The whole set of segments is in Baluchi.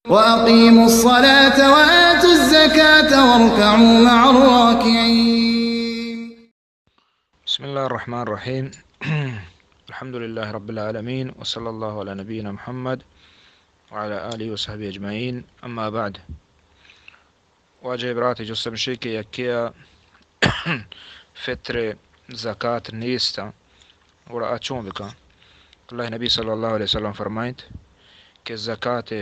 وأقيموا الصلاة وآتوا الزكاة واركعوا مع الراكعين. بسم الله الرحمن الرحيم. الحمد لله رب العالمين، وصلى الله على نبينا محمد وعلى آله وصحبه أجمعين. أما بعد. واجہ برات، جست ہمیش کہ یکے ءَ فطر زکات نیست، گڑا آ چون بکن؟ اللہ نبی صلی اللہ علیہ وسلم فرمائنت کہ زکات،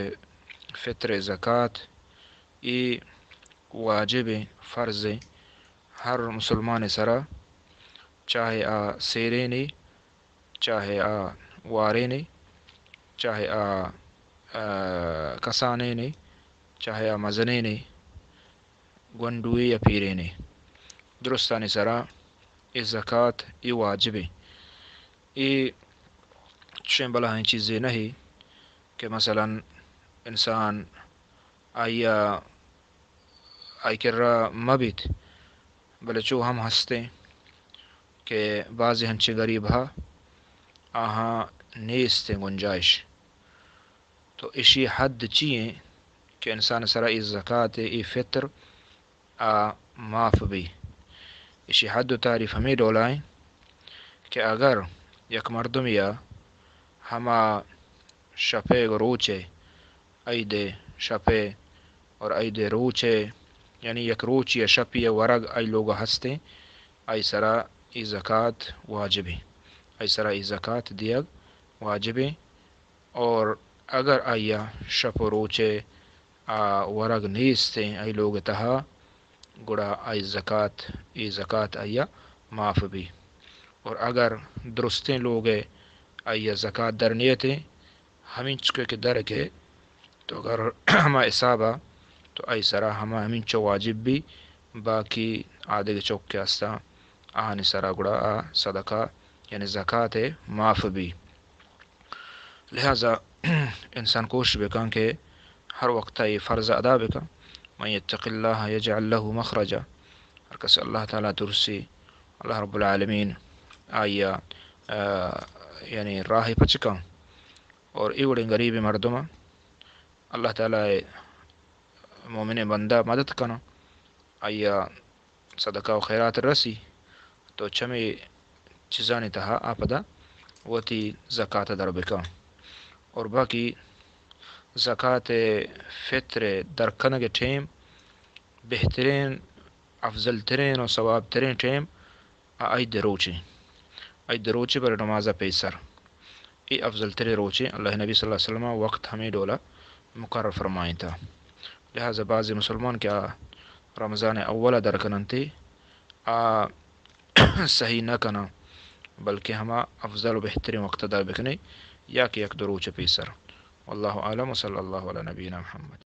فطر زکات، اے واجب، فرض ہر مسلمان سرا، چاہے آ سیرینے، چاہے آ وارینے، چاہے آ، آ، کسانینے، چاہے آ مزنینے، گونڈوے یا پیرینے، درستانی سرا اے زکات، اے واجبے۔ اے چشیں بلاہیں چیزے نہ کہ مثلاً انسان آئی ءَ آئی کرا مہ بیت، بلے چو ہم ہستیں کہ بعضے ہنچیں غریب ہا آہاں نیستیں گنجائش۔ تو اشی حد چی ایں کہ انسان سرا اے زکات، اے فطر آ معاف بی؟ اشی حد و تعریف ہمے ڈولا ایں کہ اگر یک مردمے ءَ ہما شپے گو روچے، عید شپے اور عید روچے، یعنی یک روچی یا شپی یا ورگ آئی لوگ ہستیں، آئی سرا اے زکات واجبیں، آئی سرا اے زکات دیگ واجبیں۔ اور اگر آئی ءَ شپ و روچے آ ورگ نیستیں آئی لوگ تہا، گڑا آئی زکات، اے زکات آئی ءَ معاف بی۔ اور اگر درستیں لوگے آئی ءَ زکات در نیتیں، ہمینچکے کہ در کے، تو اگر ہما حسابا، تو آئی سرا ہما ہمینچو واجب بی، باقی آدگہ چک کہ ہستاں، آہانی سرا گڑا آ صدقہ، یعنی زکات معاف بی۔ لہذا انسان کوشش بکن کہ ہر وقت اے فرض ادا بکن۔ من یتق اللہ یجعل لہ مخرجا۔ ہر کس اللہ تعالی ترسی، اللہ رب العالمین آئی ءَ، آ، یعنی راہ پچ کن۔ اور اے وڑیں غریب مردم اللہ تعالی مومن بندہ مدد کن، آئی ءَ صدقہ و خیرات رسی، تو چمے چیزانی تہا آ پدا وتی زکات در بکن۔ اور باقی زکات فطر در کنگ ٹیم بہترین، افضل ترین و ثواب ترین ٹیم آ عید روچیں۔ عید روچے بر نماز پیسر۔ اے افضل ترین روچیں۔ اللہ نبی صلی اللہ علیہ وسلم وقت ہمے ڈولا مقرر فرمائیں تا۔ لہذا بعض مسلمان کہ آ رمضان اولا در کننتے، آ صحیح نہ کناں، بلکہ ہما افضل و بہترین وقت در بکنے، یا کہ یک دو روچ پیسر۔ واللہ اعلم، وصلی اللہ علی نبینا محمد۔